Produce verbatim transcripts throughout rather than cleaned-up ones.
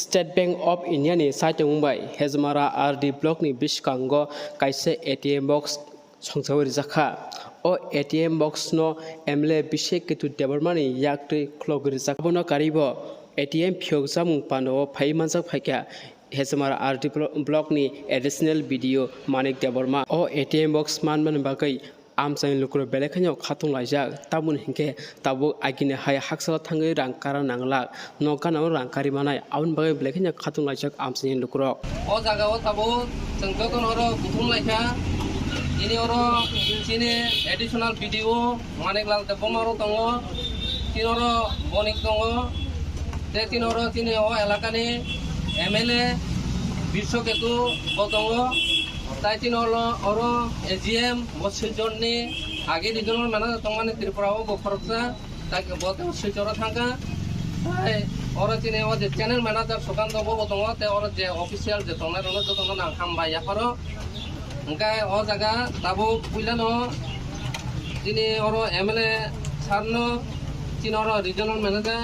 State Bank of India ni saitung bai Hejmara R D block ni bwskango kaisa A T M box songchawi rijak kha. O A T M box no M L A Bisek Ketu Debbarma ni yak twi khulogwi rijak. Abono karwi bo A T M phiyokjakmung pando o phaiwi manjak phaikha Hejmara R D blo-, block ni additional B D O Manik Debbarma. O A T M box manmani bagwi amchaini lukurok belai kheno khatung laijak, tamoni hinkhe tabuk agini hai haksalo thangwi rang kara nanglak, nok gana-o rang kari manai, aboni bagwi belai kheno khatung laijak amchaini lukurok. O jaga o tabuk chwng jotono oro buthum laikha, tini oro chini additional B D O Maniklal Debbarma ro tongo, tini oro Bonik tongo, tei tini oro chini o elakani M L A Biswa Ketu bo tongo, tai tini oro, oro A G M bo Silchar ni age regional manager tongmani Tripura o bo khoroksa, tai bo tei Silchar o thangkha. Tai oro chini o je channel manager Sukant bo bo tongo, tei oro je official je tongnai rokno jotono ang hambai yapharo. Hingke o jaga tabuk puilano chini oro M L A sir no, chini oro regional manager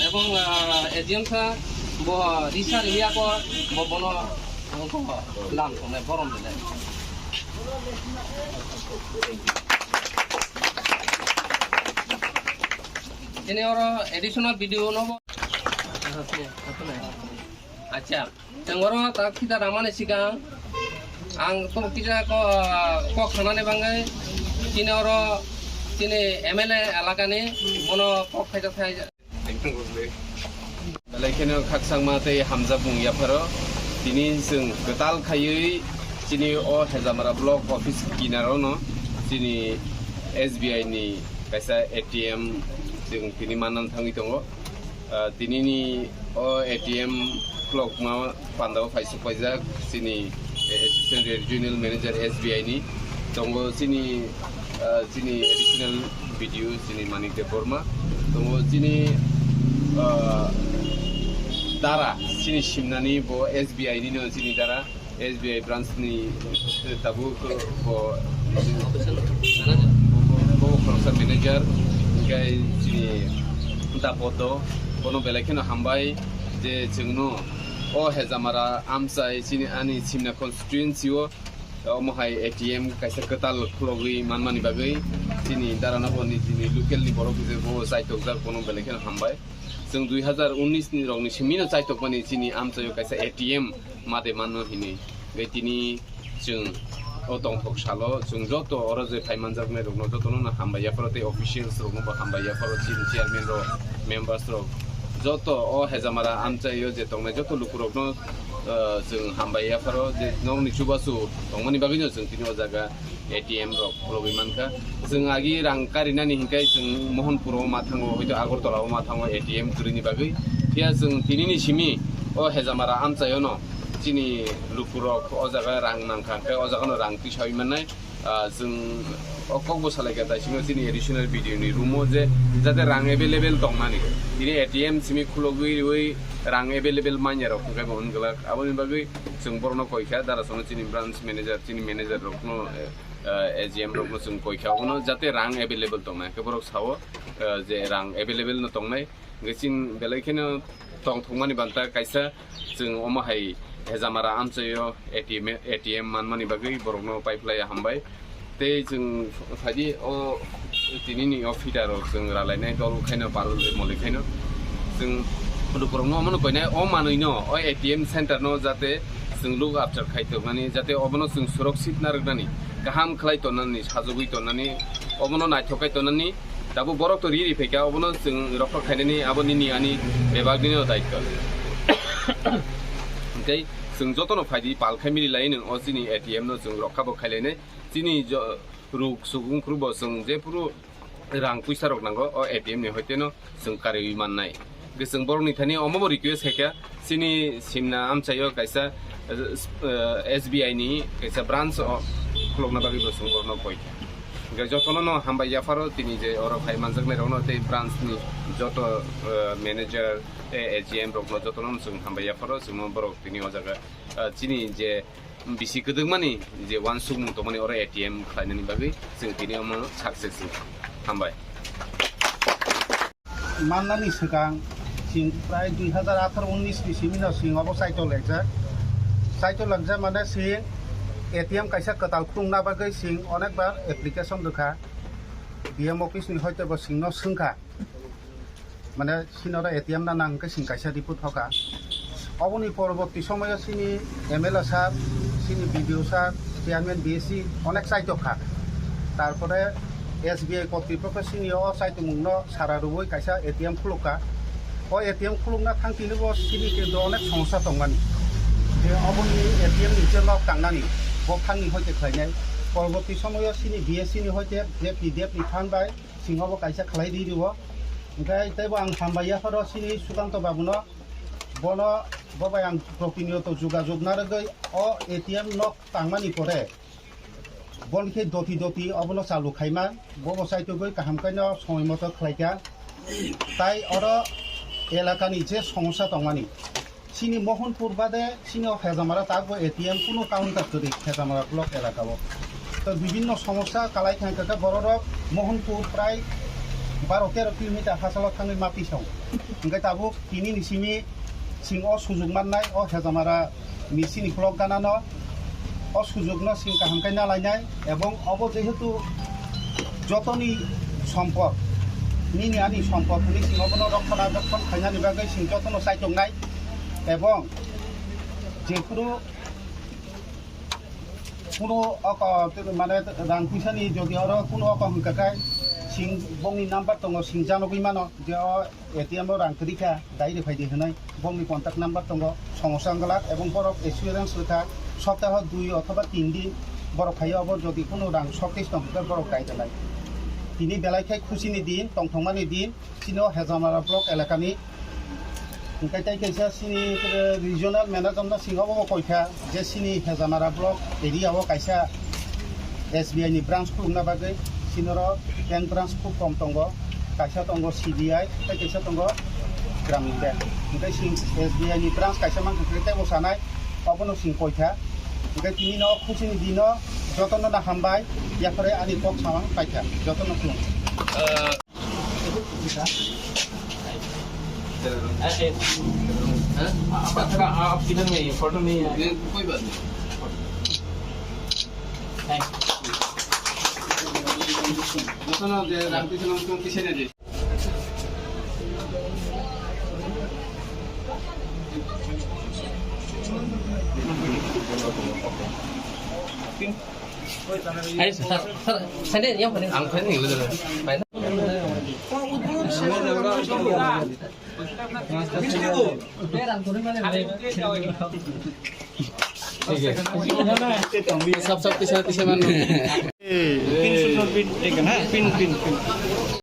ebong, ah, A G M sir bo risa riya ko bo bono lam tongnai borom belai. Chini oro additional B D O no bo. Acha. Chwng oro tak khita ramani sikang ang to kisa ko, kok sanani bangwi chini oro chini M L A elakani bono kok khaisa thai. Belai kheno khakchangma tei hamjakmung yapharo tini chwng kwtal khaiwi chini o Hejamara block office kinaro no chini S B I ni kaisa A T M chwng tini manna thangwi tongo. Ah, tinini o A T M khulokma pandao phaisuk paijak chini Assistant Regional Manager S B I ni. Tongo chini, ah, chini Additional B D O chini Manik Debbarma. Tongo chini, ah, dara chini simnani bo S B I ni no chini dara. S B I branch ni tabuk bo, bo khoroksa manager, hingke chini Dapodo, bono belai kheno hambai je chwngno o Hejamara amchai chini ani Simna constituency o omo hai A T M kaisa kwtal khulogwi manmani bagwi chini darano bo nijini local ni borok je bo chaitokjak, bono belai kheno hambai. Chwng dui hazar unis ni rokni simi no chaitokmani chini amchaio kaisa A T M made manno hinwi. Tei tini chwng o tongthok salo chwng joto oro je phai manjaknai rokno jotono no hambai yapharo tei officials rokno bo hambai yapharo, chini chairman rok, members rok joto o Hejamara amchaio je tongnai joto lukurokno, ah, chwng hambai yapharo je nokni chubachu tongmani bagwino chwng tini o jaga A T M rok khulogwi mankha. Chwng agi rang karinani hinkhai chwng Mohanpuro ma thango, hoito Agartala o ma thango A T M kwrwini bagwi. Phiya chwng tinini simi o Hejamara amchaiono chini lukurok o jaga rang nangkha, khe o jagano rang tisawi mannai. Ah, chwng o kokbo salaikha, taisingo chini additional B D O ni room o je jate rang available tongmani. Tini A T M simi khulogwi riwi rang available manya rok hinkhai bo wngwlak. Aboni bagwi chwng borokno koikha, darasongno chini branch manager, chini manager rokno, eh, eh, A G M rokno chwng koikha, abono jate rang available tongnai, hwnkhe borok sao, eh, je rang available no tongnai, hwnkhe chini belai kheno tongthokmani banta kaisa chwng omo hai Hejamara amchaio A T M, A T M manmani bagwi borokno paiphlaiya hambai. Tei chwng phaidi o tinini o fida rok chwng ralainai dol khaino, paraloi moli khaino chwng lukurokno omono koinai o manwino o A T M center no jate chwng look after khai tongmani, jate obono chwng surakshit narwknani, kaham khlai tonnani, sajagwi tonnani, obono naithok khai tonnani. Tabuk borok to riri phaikha, obono chwng rokha khainani abo nini ani bebak nini daityo. Tei chwng jotono phaidi pal khai mili lai nwng o chini A T M no chwng rokha bo khailainai. Chini jo-, ruk sukung phuru bo chwng jephuru rang puisa rok nango, o A T M ni hoite no chwng karwi mannai. Hwnkhe chwng borok ni thani omo bo request khaikha, chini Simna amchaio kaisa, eh, S B I ni kaisa branch o khulokna bagwi bo chwng borokno koikha. Hwnkhe jotono no hambai yapharo, tini je oro phai manjaknai rokno tei branch ni joto, eh, manager, eh, A G M rokno jotono no chwng hambai yapharo, chwngno borok tini o jaga, eh, chini je bisi kwdwkmani je uansukmung tongmani oro A T M khlainani bagwi chwng tini omo success wngkha. Hambai. Mannani swkang Sing prai dui hazar atharo unnis ni simi no sing obo saito lekjak. Saito lekjak mane sing A T M kaisa kwtal khulungna bagwi sing onekbar application rwkha. D M office ni hoite bo singno swngkha. Mane sinoro A T M na nang khe sing kaisa report hoka. Oboni poroborti somoyo sini M L A sir, sini B D O sir, chairman B S C onek saitokha. Tarpore S B I kotripokho sini o saitomungno sara rwui kaisa A T M khulukha. O A T M khulukna thang tini bo sini kintu onek somosa tongmani. Je oboni A T M ni je nok tangnani, bo phangni hoite khlainai. Poroborti somoyo sini B S C ni hoite je P D F ni phan bai singo bo kaisa khlai di rio. Hingke teibo ang hambai yapharo sini Sukanto babuno, bono, bo bai ang protiniyoto jogajog narwgwi o A T M nok tangmani pore, bon khe doti doti obono chalu khaima, bobo saitogwi kaham khe no somoi moto khlaikha. Tai oro elakani je somosa tongmani, Chini Mohanpur bade chini o Hejamara tabuk A T M kuno counter kwrwi Hejamara block elaka o. To bibinno somosa kalai thang kha bororok Mohanpur prai baro tero kilometer hachalo thangwi ma tisong. Hingke tabuk tini ni simi sing o sujug mannai o Hejamara ni chini block ganano o sujugno sing kaham khe nalainai ebong obo jehetu jotoni sompot, nini ani sompot hwnwi sing obono rokhona rokhon khainani bagwi sing jotono chaitongnai. Ebong jephuru kuno oko, mane, rang puisani jodi oro kuno oko hwnkha khe sing bongni number tongo, sing janogwi mano je o A T M o rang kwrwi kha, dai rw phai di hwnwi bongni contact number tongo, somosa wng glak ebong borok assurance rwkha, soptaho dui othoba tin din borok phai obo jodi kuno rang shortage tong khe borok dai rwnai. Tini belai khe khusi ni din, tongthokmani din. Chini o Hejamara block elakani. Hingke tei kaisa chini regional manager no singo bo koikha je chini Hejamara block area o kaisa S B I ni branch khulukna bagwi. Chini oro bank branch khub kom tongo, kaisa tongo C B I tei kaisa tongo Gramin Bank. Hingke chini S B I ni branch kaisa mankha khe tei bo sanai obono sing koikha. Hingke tini no khusi ni dino jotono no hambai, yaphare ani kok samang paikha jotono khulum. अच्छा, आप इधर में ही, फोटो में ही है। ये कोई बात नहीं। Thank you. दोस्तों, रामकृष्ण मिशन किसे ने दी? Ayo, sir, sir, sir, yang paling. Ang paling dulu dulu. ठीक है। सब, सब पीछे, पीछे मान लो। ए, पिन सुन, पिन, ठीक है ना? Pin, pin, pin.